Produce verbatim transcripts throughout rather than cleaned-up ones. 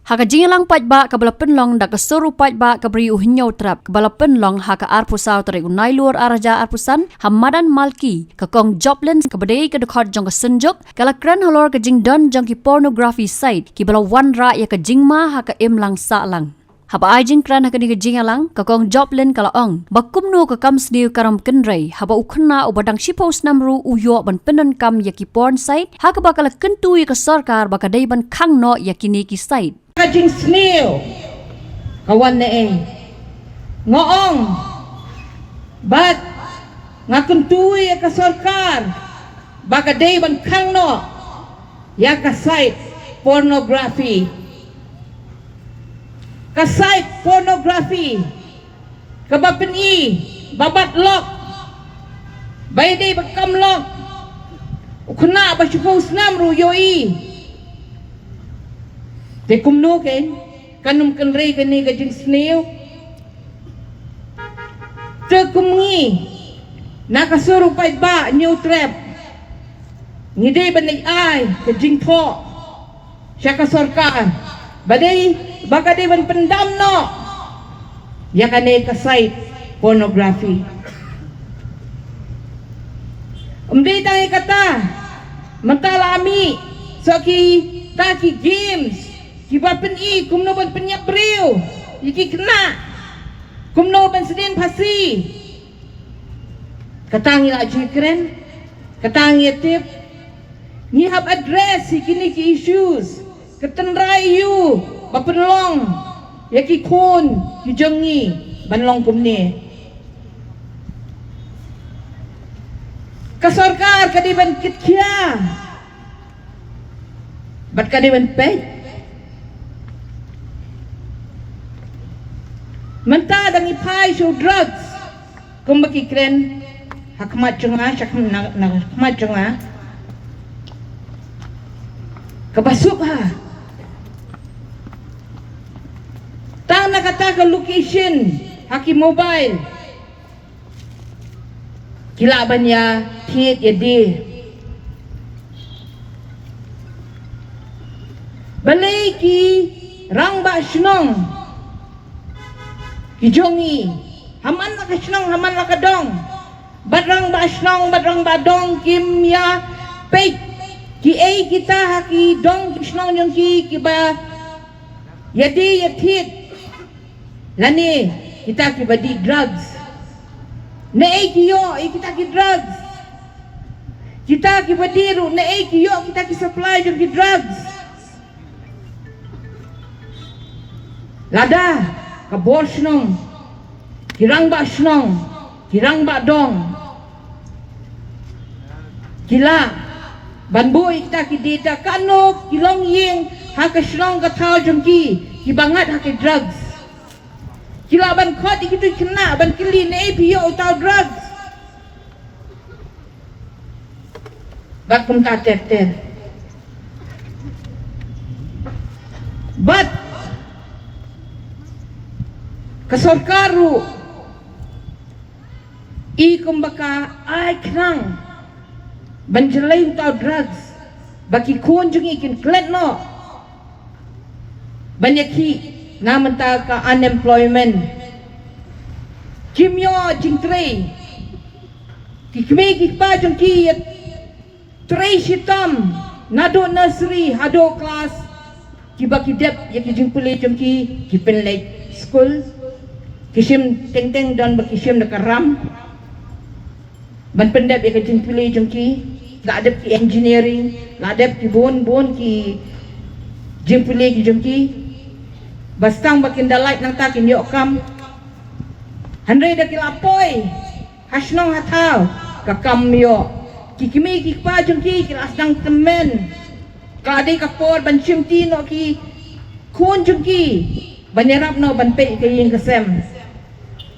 Ha ka jingïalang paidbah kaba la pynlong da ka sur u paidbah ka Bri u Hynñiewtrep, kaba la pynlong ha ka arphew saw tarik u Nailur arhajar arphew san ha madan Malki, ka Kong Joplin, kaba dei ka dkhot jong ka Synjuk, ka la kren halor ka jingdon jong ki pornography site kiba la wanrah ïa ka jingma ha ka imlang sahlang. Haba ai jingkren ha kane ka jingïalang, ka Kong Joplin ka la ong ba kumno ka kam sniew ka ram kynrei haba u khynnah uba dang shiphew snem ruh u ïoh ban pyndonkam ïa ki porn site, ha kaba ka la kyntu ïa ka sorkar ba ka dei ban khang noh ïa kine ki site. Ka jingsniew ka wan ne ei? Nga ong bad nga kyntu ïa ka sorkar ba ka dei ban khang noh ïa ka site pornography. Ka site pornography kaba pyni ba bat lok, ba ïadei ba kam lok, u khynnah ba shiphew snem ruh u ïohi. Te kumno kein kan ym kynrei kane ka jingsniew? Te kum ngi na ka sur u paidbah Hynñiewtrep, ngi dei ban ai ka jingthoh sha ka sorkar ba dei ba ka dei ban pyndam noh ïa kane ka site pornography. Ym dei tang ïa kata, mynta la mih sa kita ki games kiba pyni kumno ban pynïap briew ïa ki khynnah, kumno ban sdien phasi. Kata ngi la ju kren, kata ngi tip. Ngi hap address ïa kine ki issues, ka tynrai ïa u ba pynlong ïa ki khun ki jong ngi ban long kumne. Ka sorkar ka dei ban kit khia bad ka dei ban peit. Mynta dang ïa phai sha u drugs, kumba ki kren ha khmat jong nga, sha khmat, na, na khmat jong nga, kaba suk ha tang na kata ka location ha ki mobile. Ki lah ban ïa thied ïa die. Balei ki rangbah shnong ki jong ngi, ha man la ka shnong, ha man la ka dong, bad rangbah shnong bad rangbah dong kim ïa peit kiei kita ha ki dong ki shnong jong ki kiba ïa die ïa thied lane kita kiba dih drugs? Naei ki ïoh ïa kita ki drugs? Kita kiba dih ruh naei ki ïoh kita ki supply jong ki drugs? Lada ka bor shnong, ki rangbah shnong, ki rangbah dong ki lah ban buh ïa kita ki data, kano ki longïing ha ka shnong ka thaw jong ki kiba ngat ha ki drugs? Ki lah ban khot ïa kitu ki khynnah ban kylli, naei phi ïoh uta u drugs? Bad kumta ter ter. Bad ka sorkar ruh i kumba ka ai khnang ban jlei uta u drugs ba ki khun jong ngi kin klet noh ban ïakhih na mynta ka unemployment. Kim ïoh jingtrei. Ki kmie ki kpa jong ki ïa trei shitom naduh nursery haduh klas. Kiba ki dep ïa ki jingpule jong ki, ki pynleit skul. Ki shim teng teng don ba ki shim da ka ram ban pyndep ïa ka jingpule jong ki. La dep ki engineering, la dep ki bun bun ki jingpule ki jong ki. Ba sdang ba kin da lait nangta kin ïoh kam. Hynrei da ki la poi ha shnong ha thaw, ka kam ym ïoh. Ki kmie ki kpa jong ki ki la sdang tymmen. Ka dei ka por ban shim ti noh ki khun jong ki ban ïarap noh ban peit ka ïing ka sem.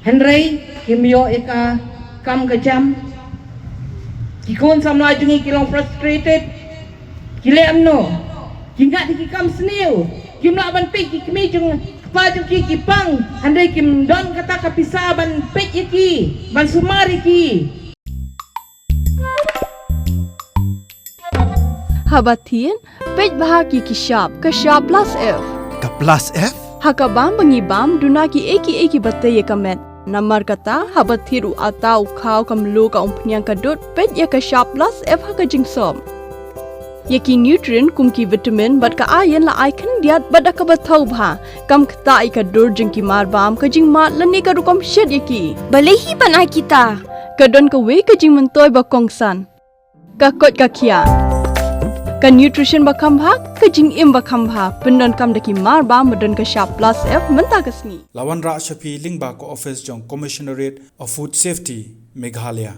Hynrei kim ïoh ïa ka kam ka jam. Ki khun samla jong ngi ki long frustrated. Ki leh kumno? Ki ngat ïa ki kam sniew. Kim lah ban peit ki kmie jong kpa jong ki ki pang. Hynrei kim don kata ka pisa ban peit ïa ki, ban sumar ïa ki. Haba thin, peit bha ki ki shap, ka shap plus F. Ka Plus F? Ha ka bam ba ngi bam, duna ki ei ki ei ki ba tei ïa ka met. Namar kata, haba thied u ata, u khaw, ka mluh, ka umphniang, ka dud, peit ïa ka shap Plus F ha ka jingsop. Ïa ki nutrient kum ki vitamin bad ka iron la ai khyndiat bad da kaba thaw bha. Kam ktah ïa ka dur jong ki mar bam, ka jingmad lane ka rukom shet ïa ki. Balei hi ban ai kita? Ka don kawei ka jingmyntoi ba kongsan. Ka koit ka khiah. Ka nutrition ba kham bha, ka jingim ba kham bha. Pyndonkam da ki mar bam ba don ka shap Plus F mynta ka sngi. La wanrah sha phi lyngba ka office jong Commissionerate of Food Safety, Meghalaya.